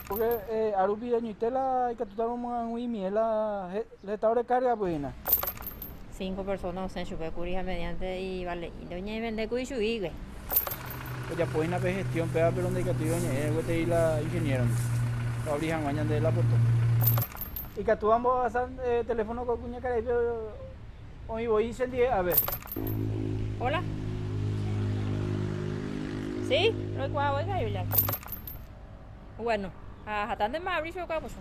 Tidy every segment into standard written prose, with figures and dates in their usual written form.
Porque eh, arupi añoite la ikatúta romoag̃uimie la heta ore carga pues hína. Cinco personas osẽ chupe kuri ha mediante ivale'ínte oñevende kuri chuguígui. Ojapo hína pe gestión péva pero ndaikatúi oñe'ẽ gueteri la ingeniero-ndi oabri hag̃ua ñande la portón. Ikatu ambohasa teléfono ko kuñakaraípe oĩ voi chendie ave. Hola. Sí, roikuaa voi karai. Bueno, ha hatãntema abri chupe kuapocho.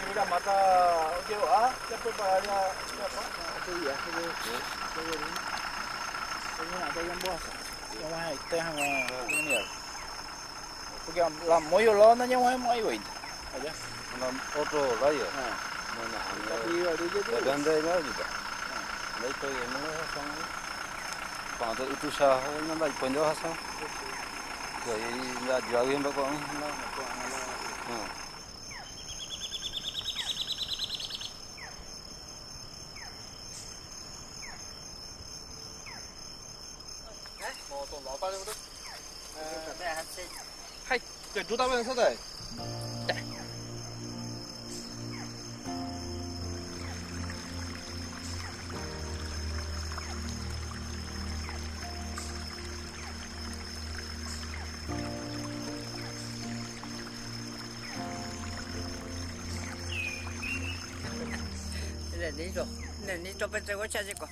Yvyramáta ojero'a japrepara japa pe viaje jagueru oñeha'ãta ñambohasa ñag̃uahẽite hag̃ua comunidad-pe. Porque la moyo lado nañag̃uahẽmo'ãi voínte allá. La otro lado. Ah. Bueno, Tapi depende de la ahorita. Ndaipói no lo hasán. Cuando te tuicha no ndaipói ndo hasán. Que ahí la ayuda bien poco. Nenito, Nenito Petegocha jeko,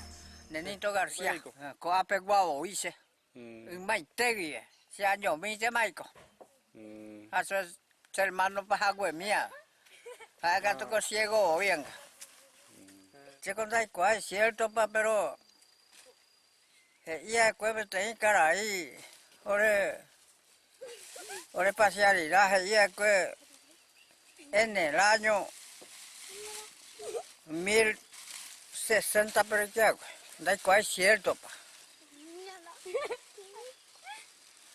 Nenito García, ko'ápegua voi che, ymaite guive, che añomi che maiko, ha che hermano pahaguemía, ha'e katu ko ciego voi anga. Che ko ndaikuaái cierto-pa pero he'i va'ekue peteĩ karai ore ore pasea rira he'i va'ekue en el año 1060 pero oike va'ekue, ndaikuaái cierto-pa.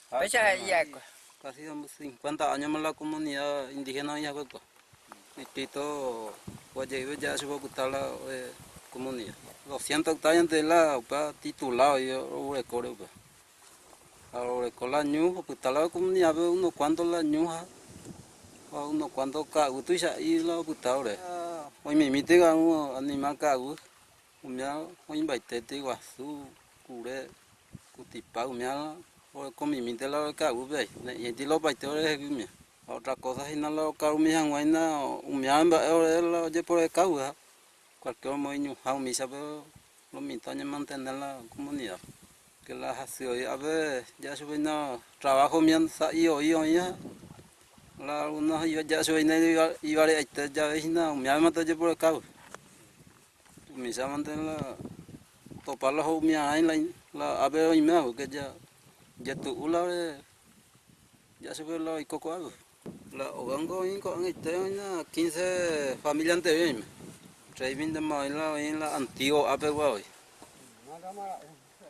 Péicha he'i va'ekue. Casi 50 años la comunidad indígena oĩ hague kua. Distrito Guayaquil ya se opyta la comunidad. 200 hectáreas de la upe titulado oĩ roguerekóre upe. Ha roguereko la ñu opyta la comunidad pe unos cuantos la ñu ha unos cuantos ka'aguy tuicha'i la opyta ore. Oimemíte animal ka'aguy Umíva oĩmbaite tyeguasu, kure, kutipa, umíva orekomimínte la oreka'aguýpe ai, ne'ĩraiti la opaite orehegui umíva. Ha otra cosa hína la okarumi hag̃ua hína umíva mba'e ore la ojeporekagui ha cualquier omoĩñuha umíchape lo mitã oñemantene la comunidad. Que la hasy oĩ ápe ja'a chupe hína trabajo umíva sa'i oĩ oĩ ha la algunos ja'a chupe hína ivare'aite jave hína umíva mante ojeporekagui. Tumicha mante la topa la ho'umiarãi la la ápe oime porque ja jetu'u la ore ja chupe la oiko ko'águi. La ógango oĩ ko'ag̃aite oĩna quince familia anterior oime. Rréimintema oĩ la oĩ la antiguo ápegua oĩ.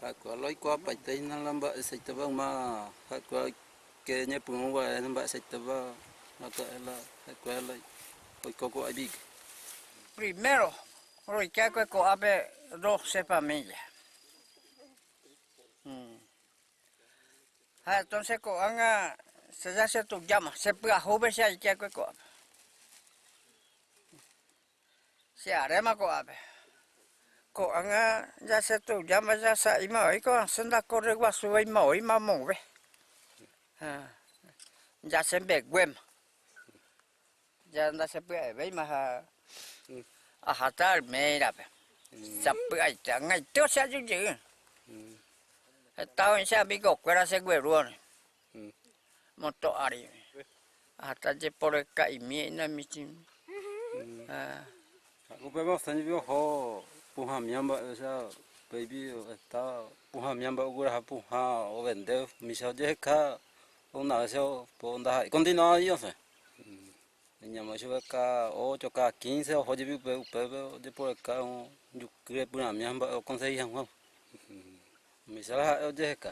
Ha'ekuéra la oikuaapaite hína la mba'eichaitépa yma ha'ekuéra oike ñepyrũ guare mba'eichaitépa raka'e la ha'ekuéra la oiko ko'áipi. Primero roike va'ekue ko'ápe doce familia. Ha entonces ko'ág̃a che ja chetujáma, chepyahúpe che aike va'ekue ko'ápe. Che aréma ko'ápe. Ko'ág̃a ja chetujáma ja sa'íma voi ko'ág̃a che ndakorreguasuvéima voi mamove. Ha ja chembeguéma. Ja ndachepya'evéima ha aháta Almeida-pe. Sapy'aite ag̃aite che aju jey. Heta oĩ che amigo-kuéra cheguerúva moto ári. Aháta jeporeka'imi hína michĩmi. Upépe osẽ jepi oho Puhãmia mba'e, osea upéipi heta Puhãmia mba'e ogueraha Puhã ovende, umícha ojeheka una vez ndaha'éi continuado osẽ. Ñamoĩ chupe cada ocho, cada quince oho jepi upe upépe ojeporeka juky repyrãmi ha mba'e okonsegi hag̃ua. Umícha la ha'e ojeheka.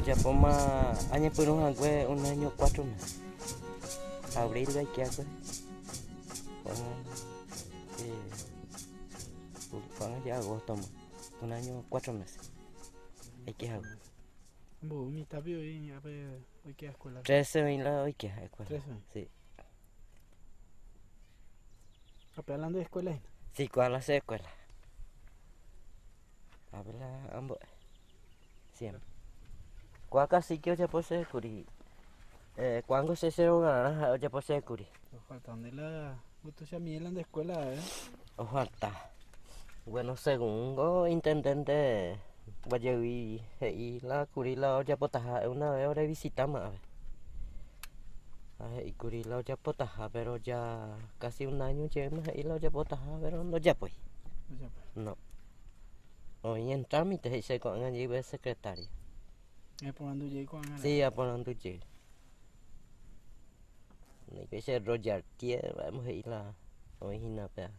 Ojapóma añepyrũ hague un año cuatro meses. Abril aikeakue. Ko'ág̃a ja agóstoma. Un año cuatro meses. Aike hague. Mboy mitãpi oĩ ápe oike escuela-pe? Trece oĩ la oike escuela. Trece oĩ? Sí. Ha péva la nde escuela hína? Sí, kóa la che escuela. Ápe la ambo'e. Siempre. Kóa cacique ojapo chéve kuri. Kóango che che rogarã ha'e ojapo chéve kuri. Ofalta nde la tuichamive la nde escuela eh. Ofalta. Bueno, según ko intendente guajegui he'i la kuri la ojapotaha ha'e una vez orevisitáma ave. Ha he'i kuri la ojapotaha pero ya casi un año jeýma he'i la ojapotaha pero ndojapói. No. Oĩ en trámite he'ise ko'ág̃a jeyve secretaria. Eporandu jey ko'ág̃a. Sí, aporandu jey. Péicha Royartier mba'émo he'i la oĩ hína péa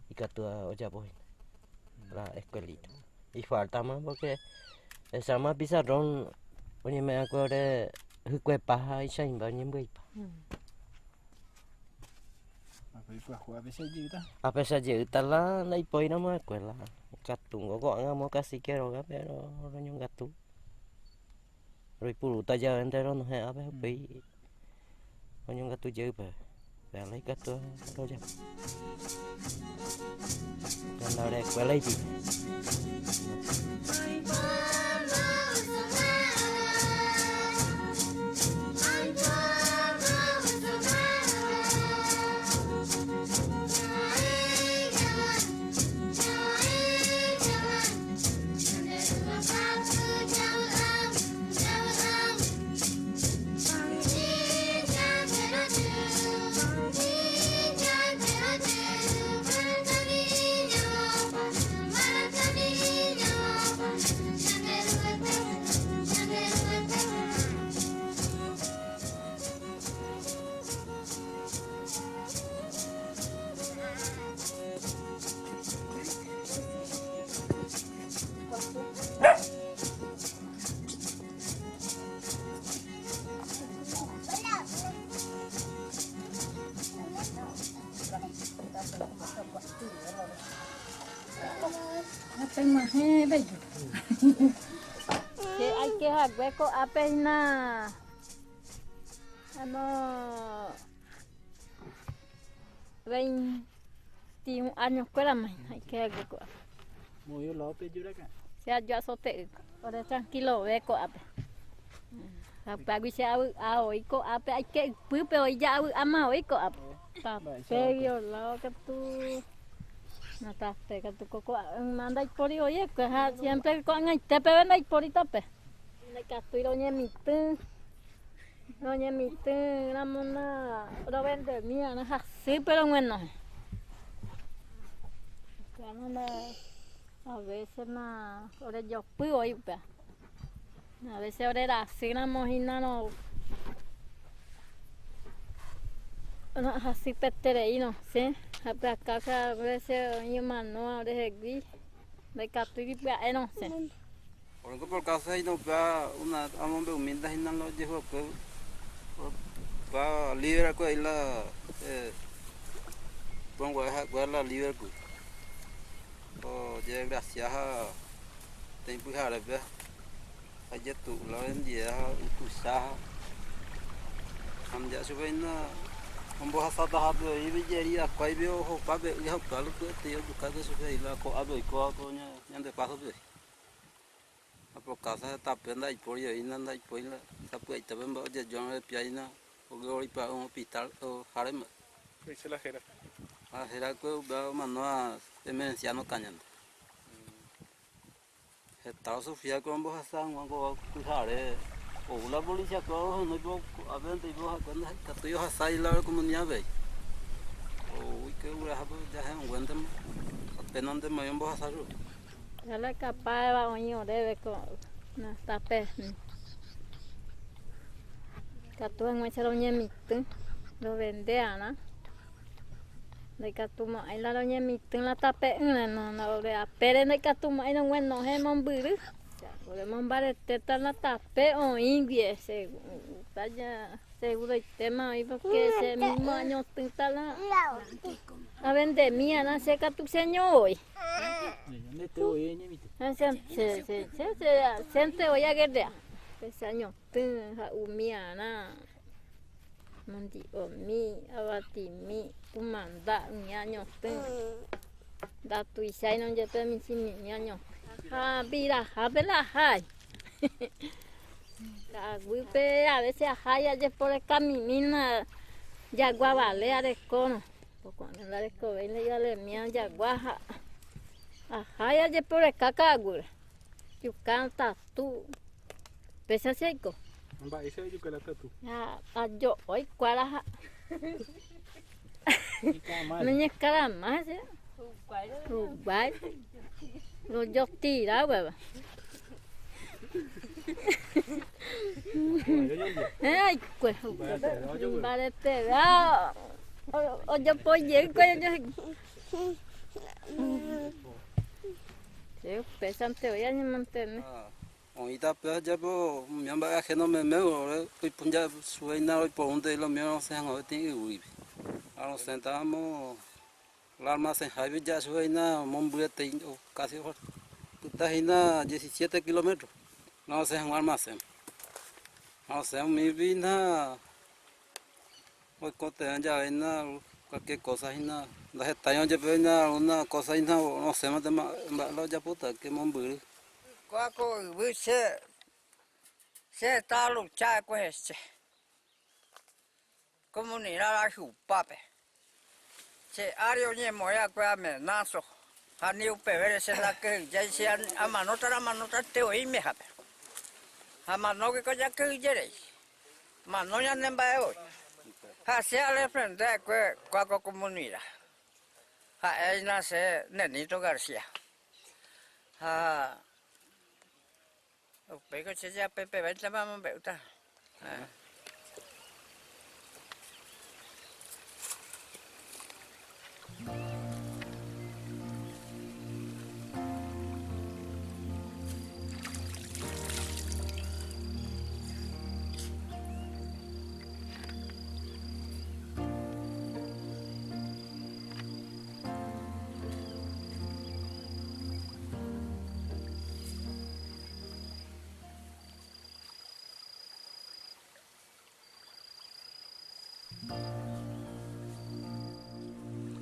ikatúva ojapo hína la escuelita. Ifaltama porque echáma pizarrón oñeme'ẽ va'ekue ore hykuepa ha ichãimba oñembyaipa. Apecha jeýta la ndaipóiramo escuela ikatúngo ko'ág̃a amo cacique róga péro roñongatu. Roipurúta javénte ronohẽ ápe upéi oñongatu jey peve. Péva la ikatu rojapo. La ore escuela ipipe. Che aike hague ko'ápe hína ano. 21 años kuérama hína aike ko'ápe. Moõ lado peju raka'e. Che aju azote'y. Ore trankilove ko'ápe. Ha upévagui che avy'a voi ko'ápe aike ypýpe voi ja'avy'áma voi ko'ápe. Tape violado katu na tape katu ko ko'ág̃a ndaipóri voi va'ekue ha siempre ko'ag̃aite peve ndaipóri tape. Ndaikatúi roñemitỹ, roñemitỹ ramo na rovendemi va'erã hasýpe rog̃uenohẽ. Upéva na a veces na orejopy voi upéva. A veces ore rasy ramo hína ro hasypeterei rosẽ ha pe akása a veces oĩ omanóva orehegui ndaikatúi pya'e rosẽ. Por por causa hína upéva una amombe'umínta hína la ojehuakue upéva líder akue ahí la ponguae ha'ekuéra la líder kuri ojedesgracia ha peteĩ pyharépe ha ijetu'u la orendie ha ituicha ha ha chupe hína ombohasataha avei ijeridakuáipe ohopa pe y ha upéva lupietei ojukáta chupe he'i la ko'ápe oikóva ko ñande pásope. Ha por káusa de tape ndaipóri oĩna ndaipóri la sapy'aitépe mba'e ojejuárõ repiáina ogueroipa'ỹ hospital oháre mba'e. He'ise la héra. Ha hérakue upéva omanóva emerenciano kañánte. Heta osufría ko ombohasa hag̃ua ko pyhare ou la policiakuéra ohenói ko'ápente ipohakue ndaikatúi ohasa la comunidad avei. Ou oike ogueraha jahe'õnguéntema apénantema oĩ ombohasa chupe. Ha la ikapáva oĩ oréve ko tape ikatu hag̃uáicha roñemitỹ rovende arã ndaikatumo'ãi la roñemitỹ la tape'ỹre ore apére ndaikatumo'ãi rog̃uenohẽ mombyry oremombaretéta la tape oĩgui Seguroitéma oĩ porque che mismo añotỹta la avendemi arã che katu cheño voi. Ndete voi eñemitỹ. Che che che che chénte voi aguerrea. Che añotỹ ha'umi arã mandi'omi, avatimi, kumanda umi añotỹ. Ndatuicháirõ jepe michĩmimi añotỹ. Ha pirahápe la ahái. Ka'aguýpe a veces aha jajeporeka mimína jagua vale arekórõ, ko'ág̃a ndarekovéi ndaivalemíva jagua ha aha jajeporeka ka'aguýre, juka tatu, péicha che aiko. Mba'éicha rejuka la tatu? Ha ajo'o ikuára ha noñekarama hese, huguái rojotira upéva. Aikue mbareteve ojopo jey kuéra ojohegui. Che upéichante voi añemantene. Oĩ tape ajapo umi mba'e ajeno meme ore oipunja chuguína roiporúnte lo mío rosẽ hag̃ua peteĩ yvýpe. Ha rosẽtaramo La almacenhápe ja'achupe hína mombyryetei casi opyta hína 17 kilómetro la osẽ hag̃ua almacén. Ha osẽ umípe hína oikotevẽ jave hína cualquier cosa hína ndahetáirõ jepe hína alguna cosa hína osẽmantema mba'e la ojapóta ke mombyry. Kóa ko yvy che che heta alucha va'ekue hese. Comunidad rayhupápe. Che ári oñemoĩ va'ekue amenazo ha ni upevére che ndakyhyjéi che amanóta ramanótante voi imehápe. Ha manógui ko jakyhyje rei. Mano ñane mba'e voi. Ha che adefende va'ekue kua ko comunidad. Ha'e hína che Nenito García. Ha Upéiko che japepevéntema amombe'úta.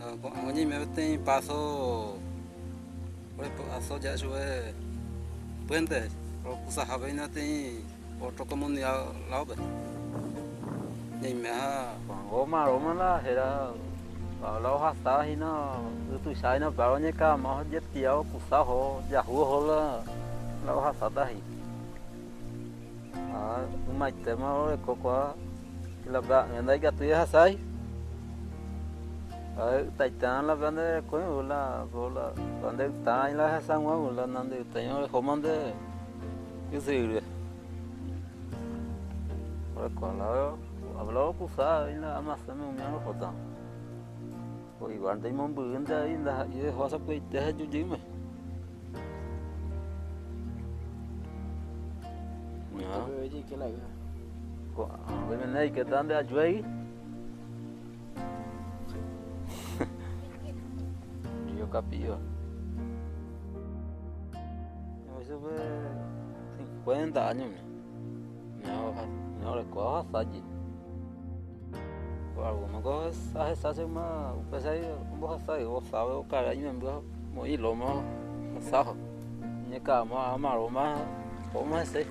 Ko'ág̃a oñeime peteĩ paso orepo'aso ja'e chupe puente rokusahápe hína peteĩ otro comunidad ládope. Ñaimeha Ko'ág̃a la héra la ohasa hína y tuicha hína upéva oñeka'ama ojetia okusa oho jahu oho la ohasáta he'i. Ha ymaitéma oreko kua la pya'ỹi ndaikatúi ahasái. Ha ytaitã la pe nde rekói la la nde ytã la ahasa hag̃ua la nande ytãi orehóma nde ysyry. Oreko la la okusa la amasẽme umi rohóta. Igual imombyrýnte avei ndaha'éi reho sapy'aite ha ejujeýma. Ko'ág̃a aikéta nde ajuégui. Río Kapi'iva. Oĩ chupe 50 años-mi. Orekóva ohasáje. Alguno ahesa che yma upéicha ombohasa osávo okara imemby oĩ lómo osávo. Oñeka'ama amaróma ohóma hese.